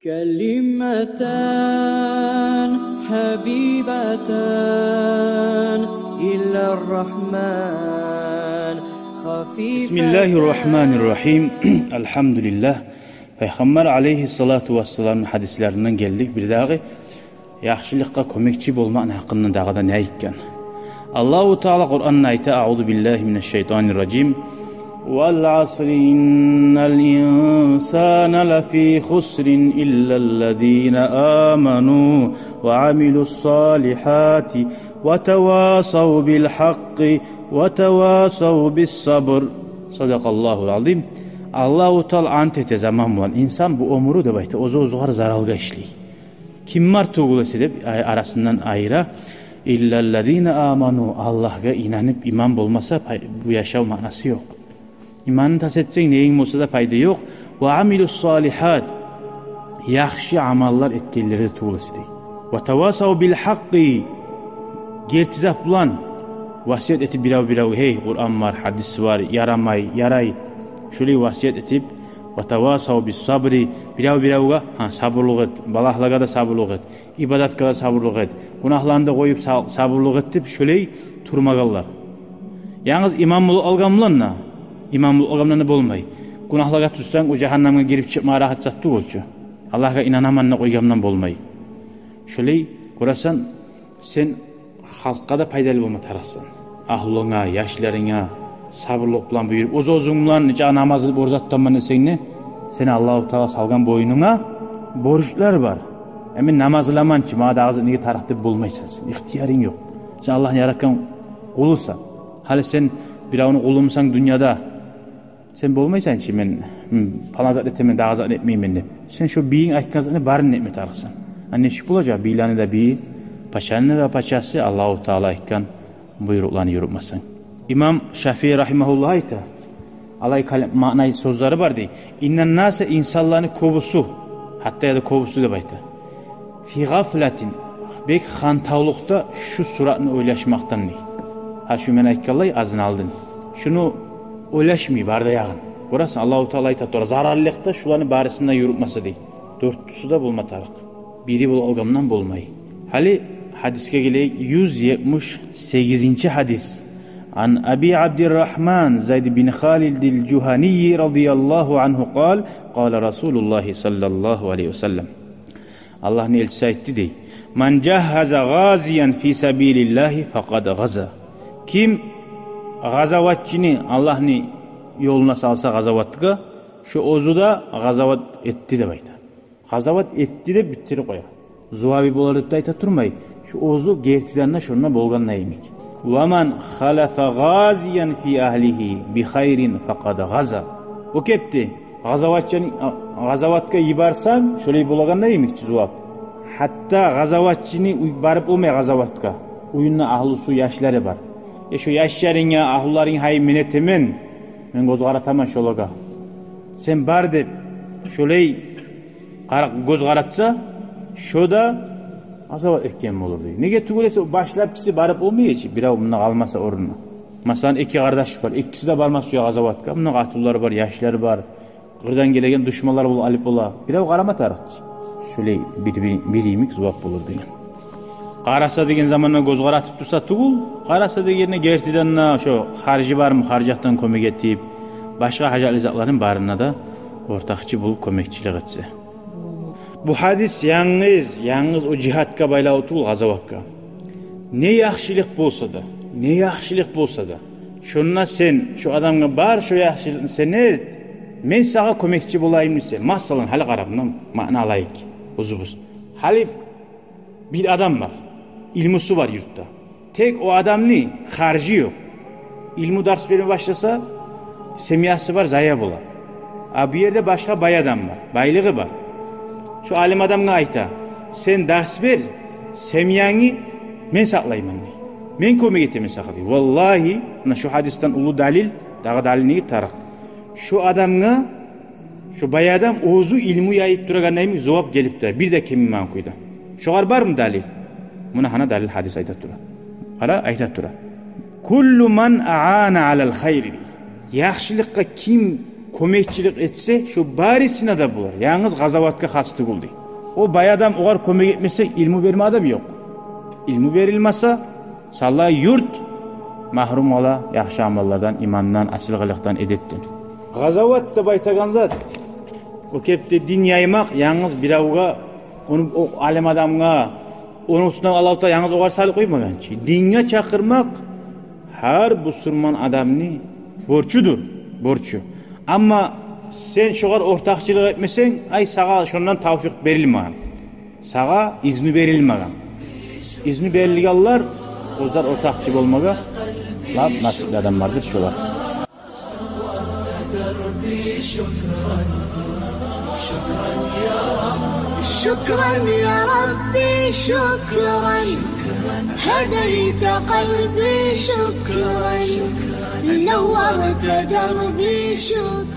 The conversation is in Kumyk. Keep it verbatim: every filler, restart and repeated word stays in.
كلمتان حبيبتان إلى الرحمن خفيفتان. بسم الله الرحمن الرحيم. الحمد لله. Пайхаммар алейгьиссалату вассаламны гьадислеринден гелдик. Бирдагъы яхшылыкъгъа кёмекчи болмакъны гьакъында дагъы да не айтгъан? Аллагьу Таала Къуранда айта: أعوذ بالله من الشيطان الرجيم. والعصر إن الإنسان لفي خسر إلا الذين آمنوا وعملوا الصالحات وتواصوا بالحق وتواصوا بالصبر. صدق الله العظيم. Аллагьу Таала ант эте заман булан, инсан бу оьмюрю деп айта, оьзю-оьзюгер заралгъа ишлей. Ким бар тюгюл эсе деп ай-, арасындан айыра. إلا الذين آمنوا, Аллагьгъа инанып иман болмаса, пай-, бу яшав маънасы ёкъ. Иманны тас этсенг, ненг болса да пайда ёкъ. وعملوا الصالحات, яхшы амаллар этгенлер де тюгюл эсе дей. وتواصوا بالحق, герти зат булан васият этип бирев-биревге: гьей, Къуран бар, гьадис бар, ярамай, ярай. Шулай васият этип, وتواصوا بالصبر, бирев-биревге, гьа, сабурлукъ эт, балагьлагъа да сабурлукъ эт, ибадатгъа да сабурлукъ эт, гюнагьланы да къоюп са-, сабурлукъ эт деп, шулай турмагъанлар. Янгыз иман болуп алгъан булан да, иман болуп алгъан булан да болмай. Гюнагьлагъа тюшсенг, о жагьаннемге гирип чыкъма рагьат зат тюгюл чю. Аллагьгъа инанаман деп къойгъан булан болмай. Шулай гёресен, сен халкъгъа да пайдалы болма тарыкъсан. Агьлюнге, яшларынга сабурлукъ булан буюруп, оьз-оьзюнг булан нечакъы намаз къылып, ораза тутаман десенг де, сени Аллагьу Таала салгъан бойнунга борчлар бар. Э, мен намаз къыламан чы, магъа дагъы зат неге тарыкъ деп болмайсан сен. Ихтиярынг ёкъ. Сен Аллагьны яратгъан къулусан. Гьали сен биревню къулумусан дюньяда, сен болмайсан чы, мен, м, палан зат этемен, дагъы зат этмеймен деп. Сен шо бийинг айтгъан затны барын этме тарыкъсан. А нечик болажакъ? Бийлени де бийи, пачаны да пачасы, Аллагьу Таала айтгъан буйрукъланы юрютмесенг. Имам Шафии рагьимагьуллагь айта, алай калим, маънай сёзлери бар дей: إن الناس, инсанланы кёбюсю, гьатта яда кёбюсю деп айта, في غفلة, бек хантавлукъда шу суратны ойлашмакъдан дей. Гьа, шу мен айтгъанлай азын алдын. Шуну ойлашмай бар да ягъын. Гёресен, Аллагьу Таала айта тура, зараллыкъда шуланы барысын да юрютмесе дей. Дёртюсю де болма тарыкъ. Бири болуп алгъан булан болмай. Гьали гьадисге гелейик, юз етмиш сегизинчи гьадис. عن أبي عبد الرحمن زيد بن خالد الجهني رضي الله عنه قال: قال رسول الله صلى الله عليه وسلم. Аллагьны элчиси айтды дей: من جهز غازيا في سبيل الله فقد غزا. Ким къазаватчыны Аллагьны ёлуна салса къазаватгъа, шо оьзю де къазават этди деп айта. Къазават этди деп битдирип къоя. Зувабы болар деп де айта турмай, шо оьзю гертиден де шонда болгъан йимик. ومن خلف غازيا في أهله بخير فقد غزا. О кепде, къазаватчыны, къазаватгъа йиберсенг, шолай болагъан йимик чи зувап. Гьатта къазаватчыны уьй-, барып болмай къазаватгъа, уьюнде агьлюсю, яшлары бар. Э, шо яшларынга, агьлюлеринге: гьай, мен этемен, мен гёз къаратаман шолагъа, сен бар деп, шолай къара-, гёз къаратса, шо да къазават этген болур дей. Неге тюгюл эсе, башлапчысы барып болмай чы, бирев мунда къалмаса орнуна. Масала, эки къардаш бар, экиси де барма сюе къазаватгъа. Мунда къатынлар бар, яшлар бар, къырдан гелеген душманлар бол-, алып бола. Бирев къарама тарыкъ чы. Шолай бир, бир, бир йимик зувап болур деген. Къараса деген заманда гёз къаратып турса тюгюл, къараса дегенде гертиден де шо харжы бармы, харжатдан кёмек этип, башгъа гьажатлы затларын барына да ортакъчы болуп кёмекчилик этсе. Бу гьадис янгыз, янгыз о жигьадгъа байлавлу тюгюл, къазаватгъа. Не яхшылыкъ болса да, не яхшылыкъ болса да, шонда сен шо адамгъа: бар, шо яхшылыкъны сен эт, мен сагъа кёмекчи болайым десе. Масала, гьали къарап, муна маъна алайыкъ оьзюбюз. Гьали бир адам бар, илмусу бар юртда. Тек о адамны харжы ёкъ. Илму дарс берме башласа, семьясы бар, зая бола. А бу ерде башгъа бай адам бар, байлыгъы бар. Шо алим адамгъа айта: сен дарс бер, семьянгны мен сакълайман дей. Мен кёмек этемен сагъа дей. Валлагьи, муна шо гьадисден уллу далил, дагъы далил неге тарыкъ? Шо адамгъа шо бай адам оьзю илму яйып турагъан йимик зувап гелип тура, бир де кемимеген кюйде. Шогъар бармы далил? Муна гьана далил, гьадис айта тура. Къара, айта тура: كل من أعان على الخير дей. Яхшылыкъгъа ким Кёмекчилик этсе, шо барисине де болар. Янгыз къазаватгъа хас тюгюл дей. О бай адам, огъар кёмек этмесе, илму берме адам ёкъ. Илму берилмесе, савлай юрт магьрюм къала яхшы амаллардан, имандан, асил къылыкъдан, эдепден. Къазават деп айтагъан зат, о кепде дин яймакъ, янгыз биревге, ону, о алим адамгъа, ону уьстюне Аллагьу Таала янгыз огъар салып къоймагъан чы. Динге чакъырмакъ гьар бусурман адамны борчудур, борчу. Амма сен шогъар ортакъчылыкъ этмесенг, ай, сагъа шондан тавфикъ берилмеген. Сагъа изну берилмеген. Изну берилгенлер, оьзлер ортакъчы болмагъа лап насипли адамлардыр шолар. شكرا يا ربي، شكرا. هديت قلبي، شكرا. نورت دربي، شكرا.